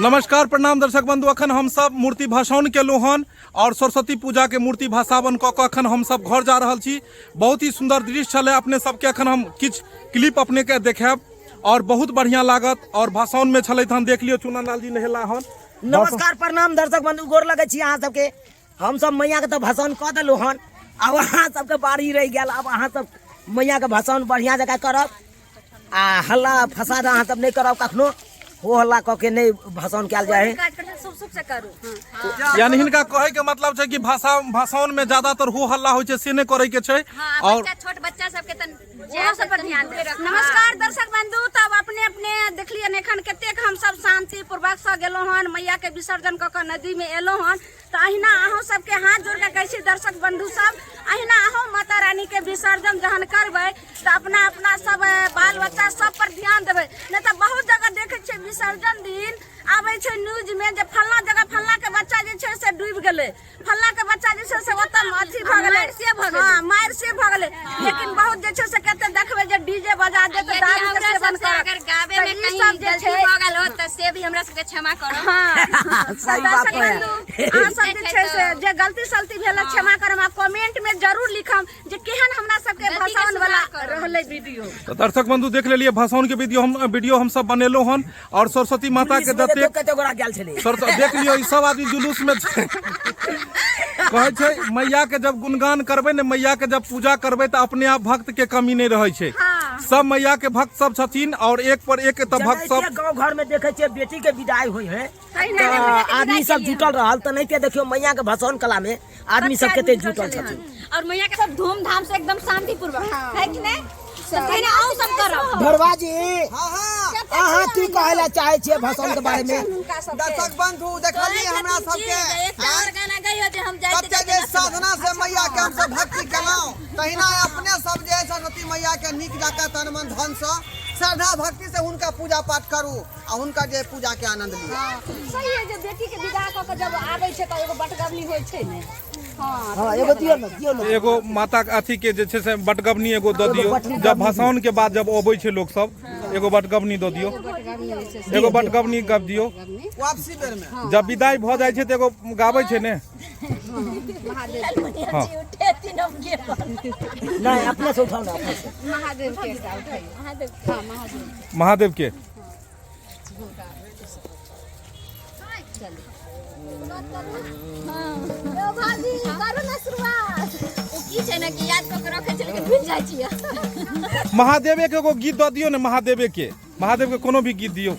नमस्कार प्रणाम दर्शक बंधु, अखन हम सब मूर्ति भसाउन केलहुँ हन और सरस्वती पूजा के मूर्ति भसावन कऽ कऽ अखन हम सब घर जा रहल छी। बहुत ही सुंदर दृश्य छलै। अपने सबके अखन हम किछु क्लिप अपने के देखायब और बहुत बढ़िया लागत। और भसाउन में छलै तहन देख लियौ चुना लाल जी नहेला हन। नमस्कार प्रणाम दर्शक बंधु, गोर लगै छी अहाँ सबके। हम सब मैया के तऽ भसाउन कऽ देलहुँ हन, आब अहाँ सबके बारी रहि गेल। आब अहाँ सब मैया के भसाउन बढ़िया जकाँ करब आ हल्ला फसाद अहाँ सब नहि करब, कखनो हो हल्ला कऽ के नहि भसाउन कयल जाइ है। यानी हिनका कहै के मतलब छै कि भाषा भसाउन में ज्यादातर हो हल्ला होइ छै से नहि करै के छै। और छोट बच्चा सबके तन ओहो सब पर ध्यान दे। नमस्कार दर्शक बंधु, तब अपने अपने देखलिए एखन कतेक हम सब शांति पूर्वक से गेलहुँ हन, मैया के विसर्जन कऽ कऽ नदी में एलहुँ हन। तऽ अहिना अहूँ सबके हाथ जोड़ के कहै छी दर्शक बंधु सब, अहिना अहूँ माता रानी के विसर्जन जहन करबै तऽ अपना अपना सब बाल बच्चा सब पर ध्यान देबै। नहि तऽ बहुत जगह देखै छियै विसर्जन दिन आबै छै न्यूज में जे फल्लाँ जगह फल्लाँ के बच्चा जे छै से डूबि गेलै, फल्लाँ के बच्चा जे छै से ओतऽ अथी भऽ गेलै, से भऽ गेलै। हाँ, मारि से भऽ गेलै। लेकिन बहुत जे छै से कते देखबै जे डीजे बजा देत, यदि दारू के हमरा सेवन सबसे करत। अगर गाबे तऽ में ई कहीं सब जे गलती छै भऽ गेल हो तऽ से भी हमरा सबके क्षमा करब। हाँ। सही बात दर्शक है। बंधु, अहाँ सब जे छै से जे गलती सलती भेल है, क्षमा करब आ कमेंट में जरूर लिखम जे केहन हमरा सबके गलती के भसाउन वाला सुधार करब। रहलै वीडियो। तऽ दर्शक बंधु देख लेलिए भसाउन के वीडियो, हम वीडियो हम सब बनेलहुँ हन और सरस्वती माता के जुलूस में देखियौ जतेक कते गोरा गेल छलै। सरस्वती देख लियौ, ई सब आदमी जुलूस में छै। कहै छै मैया के जब गुणगान करबै ने, मैया के जब पूजा करबै तऽ अपने आप भक्त के कमी नहि रहै छै। सब मैया के भक्त सब छथिन और एक पर एक तऽ भक्त सब। जेनाहिते गाँव घर में देखे छियै बेटी के विदाई होइ है तहिना तऽ मैया के विदाई आदमी सब केलियै। जुटल रहल, तऽ नहिते देखियौ मैया के भसाउन कला में आदमी सब कते जुटल छथिन। और मैया के सब धूमधाम से एकदम शांतिपूर्वक है कि नहीं, तऽ तहिना अहूँ सब करब। ढोरबा जी, हाँ हाँ, अहाँ की कहै लए चाहै छियै भसाउन के बारे में? दर्शक बंधु देखलिए हमरा सबके एकटा और गाना गइयो जे हम जाइत कते जे साधना से मैया के हमसब भक्ति केलहुँ, तहिना अपने सब जे है सरस्वती मैया के नीक जकाँ तन मन धन से श्रद्धा भक्ति से हुनका पूजा पाठ करू आ हुनका जे पूजा के आनंद लिअ। सही है जे बेटी के विदा कऽ के जब आबै छै तऽ एगो बटगबनी होइ छै ने। हाँ, हाँ, एगो दियौ ने, दियौ ने। एगो माता के अथी के जे छै से बटगबनी एगो दऽ दियौ। बटगबनी जब भसाउन के बाद जब अबै छै लोक सब, एगो बटगबनी दऽ दियौ, एगो बटगबनी गब दियौ। वापसी बेर में जब विदाई भऽ जाइ छै तऽ एगो गाबै छै ने। हाँ। नहीं, अपने से उठाओ ना, अपने से। महादेव के हाँ, महादेव महादेव के ओ की छै ने कि याद कऽ के रखै छै लेकिन भूलि जाइ छियै। महादेवे के एगो गीत दऽ दियौ ने, महादेवे के, महादेव के कोनो भी गीत दियौ।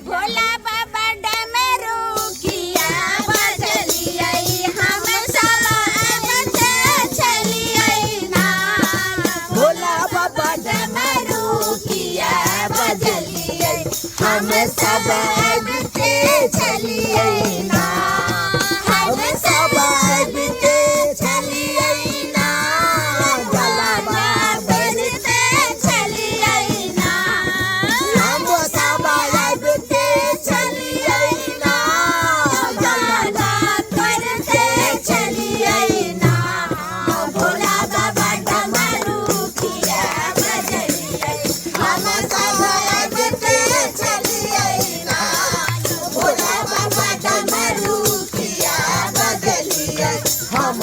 भोला बाबा डमरू किया बजलियै, हम सब आबते छलियै ना। भोला बाबा डमरू किया बजलियै, हम सब आबते छलियै ना। हम सब आबते छलियै ना। जलवा बजते छलियै ना। हम सब आबिते छलियै ना। जलवा करते छलियै ना। भोला बाबा डमरू किया बजलियै, हम सब आबिते छलियै ना। भोला बाबा डमरू किया बजलियै, हम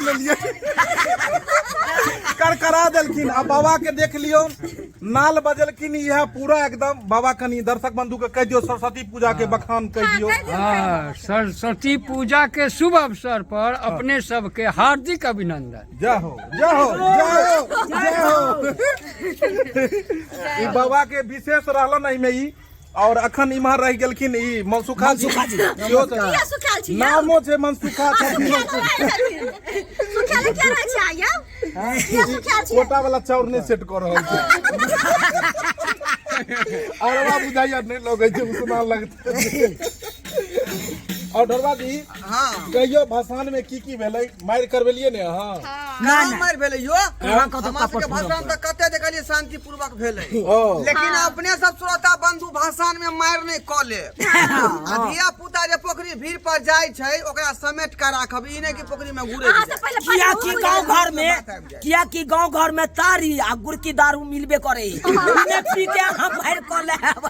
लेलियै। करकरा देलखिन। आ बाबा के देख लियौ, नाल बजेलखिन इएह पूरा एकदम। बाबा, कनि दर्शक बंधु के कहि दियौ, सरस्वती पूजा के बखान कहि दियौ। हाँ, सरस्वती पूजा के शुभ अवसर पर अपने सबके हार्दिक अभिनंदन। जय हो, जय हो, जय हो, जय हो। ई बाबा के विशेष रहलन एहिमे ई। और अखन इम्हर रहि गेलखिन ई मनसुखा जी। मनसुखा जी। सेहो तऽ- किया सुखायल छी यौ? नामो छै मनसुखा छथिन। सुखायल किया रहै छै अहाँ यौ? किया सुखायल छी? कोटा वाला चाउर नहि सेट कऽ रहल छै। अरवा बुझाइया नहि लगै छै, उसना लगतै। और ढोरबा जी, कहियो भसान में की की भेलै? मारि करबेलियै ने अहाँ? ना। कहाँ मारि भेलै यो? कहाँ कतौ हमरा सबके कपट भाषण तऽ कते देखलियै, शांतिपूर्वक भेलै। ओ। लेकिन अपने सब श्रोता बंधु भाषण में मारि नहि कऽ ले। आ धिया पुता जे पोखरी भीड़ पर जाइ छै, ओकरा समेट के राखब, ई नहि कि पोखरी में घुरे। अहाँ सब पहिले किया पढ़ू। कि गांव घर में, किया कि गांव घर में तारी आ गुड़की दारू मिलबे करे, इने पी के अहाँ मारि कऽ लेब।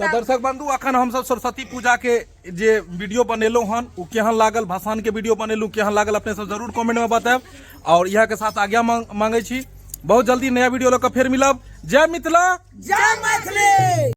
तऽ दर्शक बंधु, अखन हमसब सरस्वती पूजा के जे वीडियो बनेलहुँ हन, ओ केहन लागल? भसान के वीडियो बनेलहुँ, केहन लागल, अपने सब जरूर कमेंट में बतायब। और इएह के साथ आज्ञा मांगै छी। बहुत जल्दी नया वीडियो लऽ कऽ फेर मिलब। जय मिथिला, जय मैथिली।